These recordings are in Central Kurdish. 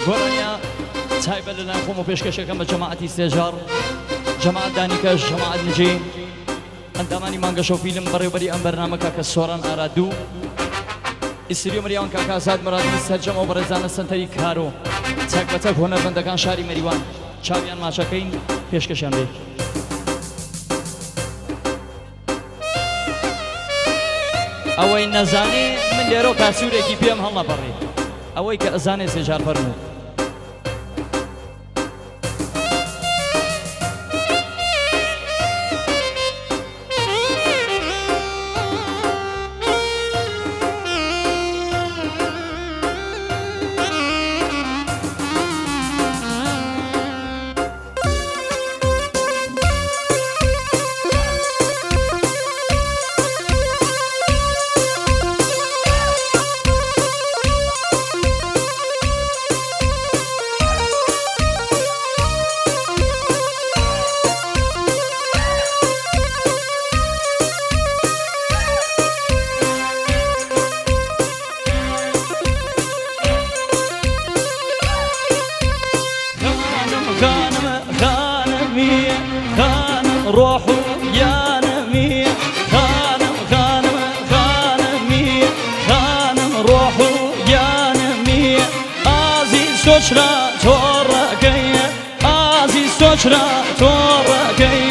گۆرانیە تایبەت لەلایەن خۆم و پێشکەشەکەم بە جەماعەتی سێجاڕ، جەماعەت دانیکەش، جەماعەت نجی، ئەندامانی مانگەشەو فیلم، بەڕێوبەری ئەم بەرنامە کاکە سۆران ئارادوو، ئیستریۆ مریوان کاکە ئازاد مرادی، سەرجەم ئەو بەڕێزانە سەنتەری کارۆ تەک بە تەک هونەرمەندەکان شاری مەریوان چاویان ماچەکەین پێشکەشیان بێ. ئەوەی نەزانێ من لێرۆ کاسوورێکی پێم هەڵنەپەڕێ ئەوەی کە ئەزانێ سێجار فەرموو. خانم خانم خانمی خانم ڕۆح و گیانمی خانم خانم خانمی خانم ڕۆح و گیانمی ئازیز تۆچرا تۆڕەکەی ئازیز تۆچرا تۆڕەکەی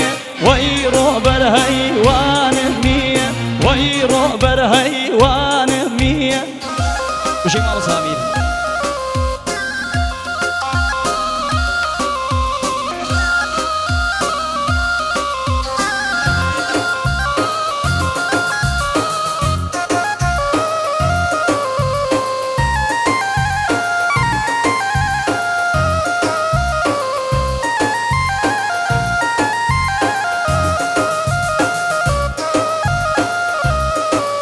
وەی ڕۆبەر هەیوانمی وەی ڕۆبەر هەیوانمی بژی مامۆستا ئەمیر.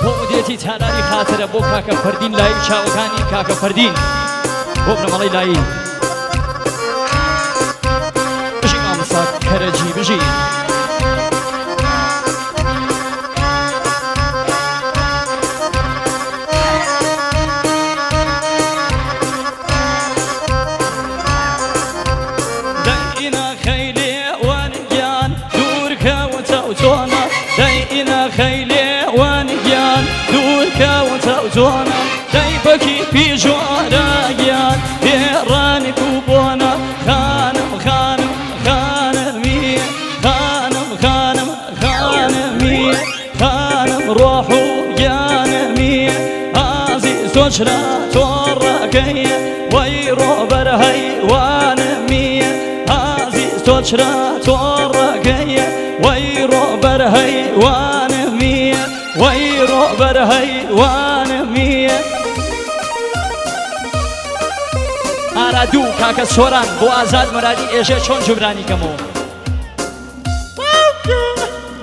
بۆ مدیرێتی تالاری خاترە بۆ کاکە فەردین لایی و چاوەکانی کاکە فەردین بۆ بنەماڵەی لایی بژی مامۆستا کەرەجی بژی. دەینا خەیلێ وەنگیان دوور کەوتە و چۆنە دەینا خەیلێ وەنگیان دوور کەوتە و چۆنە دەی پەکی پیژۆرە گیان بێڕانک و بۆنە خانم خانم خانمی خانم خانم خانمی خانم ڕۆح و گیانمی ئازیز تۆ چرا تۆڕەکەی وەی ڕۆبەر هەیوانمی ئازیز تۆ چرا تۆڕەکەی وەی ڕۆبەر هەیوانمی وەی ڕۆبەر هەیوانمی ئارا دوو کاکە سۆران بۆ ئازاد مەرادی ئێژێ چۆن جوبرانی کەمەوە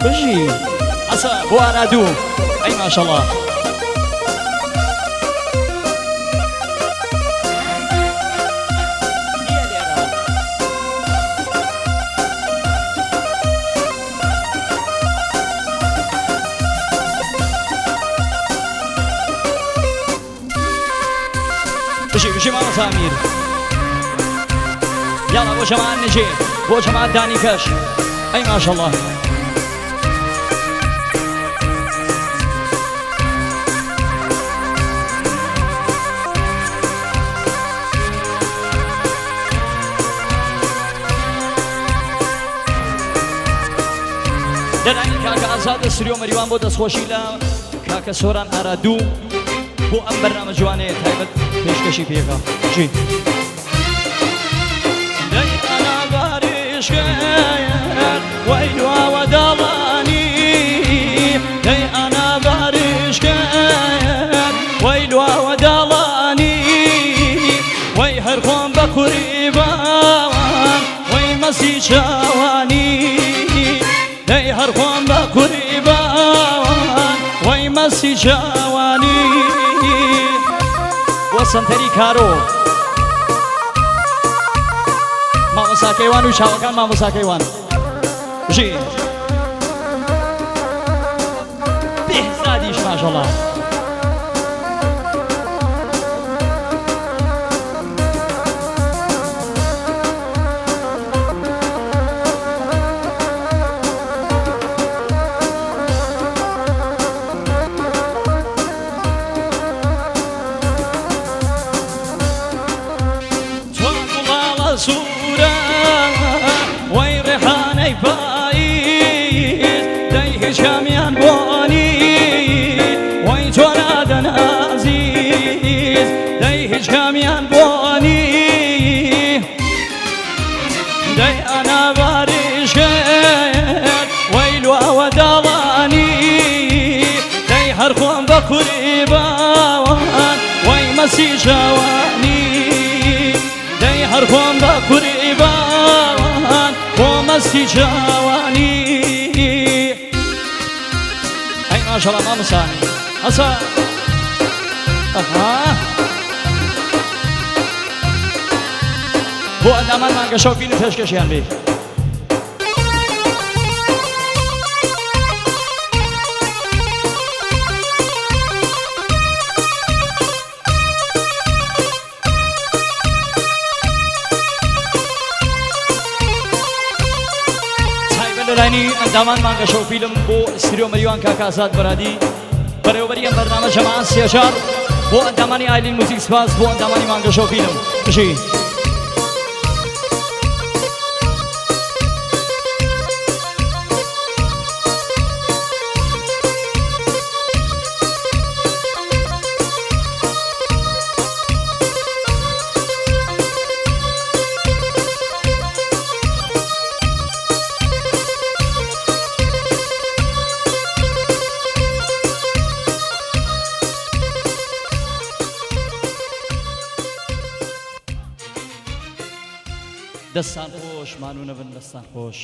بژی ئەسا بۆ ئارادوو ئەی ماشەڵا. بژی بژی مامۆستا ئەمیر یاڵا بۆ جەماعەت نجێ بۆ جەماعەت دانی کەش ئەی ماشەڵڵا دەرانی کاکە ئازادە سریۆ مەریوان بۆ دەستخۆشی لە کاکە سۆران ئارادوو بۆ ئەم بەرنامە جوانەیە تایبەت پێشکەشی پێکا جی دەی ئەنا باریشکێر وەی دواوە داڵانی دەی ئەنا باریشکێر وەی دواوە داڵانی وەی هەر خۆم بە قوریبان وەی مەسی چاوانی دەی هەر خۆم بە قوریبان وەی مەسی چاوانی بۆ سەنتەری کارۆ مامۆستا کەیوان و چاوەکان مامۆستا کەیوان ژی بێهزادیش ماشەڵا. بۆنی وەی جۆرا دەنازیز دەی هیچ کامیان بۆنی دەی ئەنا باریش کرد وەی لواوە داڵانی دەی هەر خۆم بە قوریبان وەی مەسی جاوانی دەی هەر خۆم بە قوریبان بۆ مەستی جاوانی. ئەی ماشەڵا مامۆستانی هەسا ئەها بۆ ئەندامان مانگەشەو فیلم پێشکەشیان بێ. تایبەت لەلایەنی ئەندامان مانگەشەو فیلم بۆ ستریۆ مەریوان کاکە ئازاد بەرادی بەڕێوەبەری ئەم بەرنامە جەماعەت سێجار بۆ ئەندامانی ئایلین موزیک سپاس بۆ ئەندامانی مانگەشەو فیلم بژی. دەستان خۆش مانوو نەبن دەستان خۆش.